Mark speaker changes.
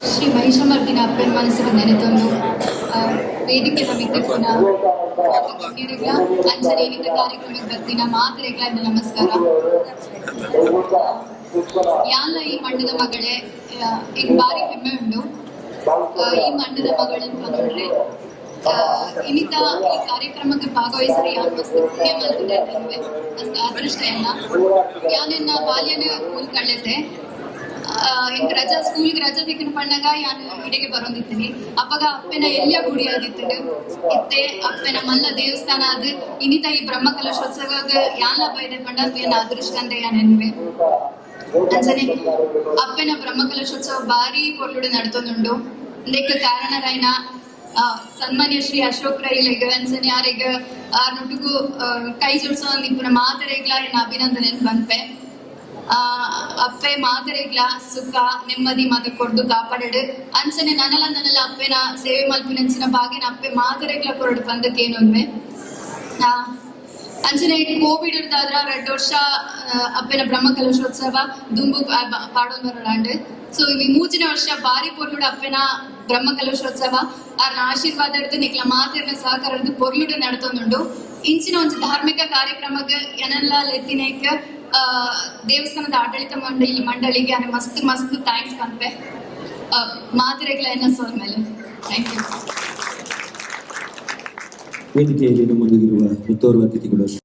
Speaker 1: ಶ್ರೀ ಮಹಿಷಮರ್ದಿನ ಅಪ್ಪನ ಮನಸ್ಸಿಗೆ ನೆನೆತೊಂದು ವೇದಿಕೆ ಮಿತ್ತಿಪ್ಪುನ ಗಣ್ಯರಿಗ್ಲ ಅಂಚನೆ ಇನ್ನಿತ ಕಾರ್ಯಕ್ರಮಕ್ಕೆ ಬರ್ತಿನ ಮಾತೆರೆಗ್ಲ ಇಂದ ನಮಸ್ಕಾರ. ಯಾನ್ಲ ಈ ಮಣ್ಣದ ಮಗಳೇ. ಈಗ ಬಾರಿ ಹೆಮ್ಮೆ ಉಂಡು ಈ ಮಣ್ಣದ ಮಗಳಂತ ಪನೊಂಡ್ರೆ. ಇನ್ನಿತ ಈ ಕಾರ್ಯಕ್ರಮಕ್ಕೆ ಭಾಗವಹಿಸರೆ ಯಾನ್ ಮಸ್ತ್ ಪುಣ್ಯ ಮಲ್ತಿದೆ ಅಂತನ್ವೆ. ಮಸ್ತ್ ಅದೃಷ್ಟ ಎನ್ನ. ಯಾನೆನ್ನ ಬಾಲ್ಯನ ಮೂಲ್ ಕಳೆತೆ. ಎಂಕ್ ರಜಾ, ಸ್ಕೂಲ್ಗೆ ರಜಾ ತಿಕ್ಕನ ಪಣ್ಣಗ ಯಾನ್ ಇಡೆಗೆ ಬರೋಂದಿತ್ತೀನಿ. ಅಪ್ಪಗ ಅಪ್ಪೆನ ಎಲ್ಯ ಗುಡಿ ಆದಿತ್ತು. ಇತ್ತೆ ಅಪ್ಪೆನ ಮಲ್ಲ ದೇವಸ್ಥಾನ ಅದು. ಇನ್ನಿತ ಈ ಬ್ರಹ್ಮ ಕಲಶೋತ್ಸವಗ ಯಾನ್ಲ ಬೈದೆ ಪಂಡ ಏನ್ ಅದೃಷ್ಟ ಅಂದ್ರೆ ಯಾನ್ ಎನ್ನುವೆ. ಅಂಚನೆ ಅಪ್ಪೆನ ಬ್ರಹ್ಮ ಕಲಶೋತ್ಸವ ಬಾರಿ ಪೊರ್ಲುಡು ನಡ್ತೊಂದುಂಡು. ಇಂದೆಕ್ ಕಾರಣರಾಯ್ನ ಸನ್ಮಾನ್ಯ ಶ್ರೀ ಅಶೋಕ್ ರೈಲೆಗ್, ಅಂಚನೆ ಯಾರೆಗ್ ಆ ನುಟುಗು ಕೈ ಜೋಡ್ಸೋ ಇಪ್ಪುನ ಮಾತೆರೆಗ್ಲಾ ಎನ್ನ ಅಭಿನಂದನೆ ಪನ್ಪೆ. ಅಪ್ಪೆ ಮಾತೆರೆಗ್ಲಾ ಸುಖ, ನೆಮ್ಮದಿ ಮಾತ ಕೊರ್ದು ಕಾಪಾಡಡು. ಅಂಚನೆ ನನಲ ನನಲ ಅಪ್ಪೆನ ಸೇವೆ ಮಲ್ಪಿನಂಚಿನ ಬಾಗಿನ ಅಪ್ಪೆ ಮಾತೆರೆಗ್ಲಾ ಕೊರಡು ಪಂದ್ ಕೇನೊನ್ವೆ. ಅಂಚನೆ ಕೋವಿಡ್ ಇರ್ದಾದ್ರ 2 ವರ್ಷ ಅಪ್ಪೆನ ಬ್ರಹ್ಮ ಕಲಶೋತ್ಸವ ದುಂಬು ಪಾಡೊಂದು ಬರೋಡಾಂಡ್. ಸೊ ಈ ಮೂಜಿನ ವರ್ಷ ಬಾರಿ ಪೊರ್ಲುಡು ಅಪ್ಪೆನ ಬ್ರಹ್ಮ ಕಲಶೋತ್ಸವ ಆರ್ನ ಆಶೀರ್ವಾದ ಹಿಡ್ದು, ನಿಕ್ಲ ಮಾತೆರ್ನ ಸಹಕಾರ ಹಿಡ್ದು ಪೊರ್ಲುಡು ನಡತೊಂದುಂಡು. ಇಂಚಿನ ಒಂಜಿ ಧಾರ್ಮಿಕ ಕಾರ್ಯಕ್ರಮಕ್ಕೆ ಎನಲ್ಲ ಲೆತ್ತಿನೇಕ್ ದೇವಸ್ಥಾನದ ಆಡಳಿತ ಮಂಡಳಿಗೆ ಅನೆ ಮಸ್ತ್ ಮಸ್ತ್ thanks ಪನ್ಪೆ. ಮಾತೆರೆಗ್ಲ ಎನ್ನ ಸೊಲ್ಮೆಲು. Thank you.
Speaker 2: ವೇದಿಕೆಯಲ್ಲಿ ನಮ್ಮೊಂದಿಗಿರುವ ಮತ್ತೋರ್ವ ಅತಿಥಿಗಳು ಶ್ರೀ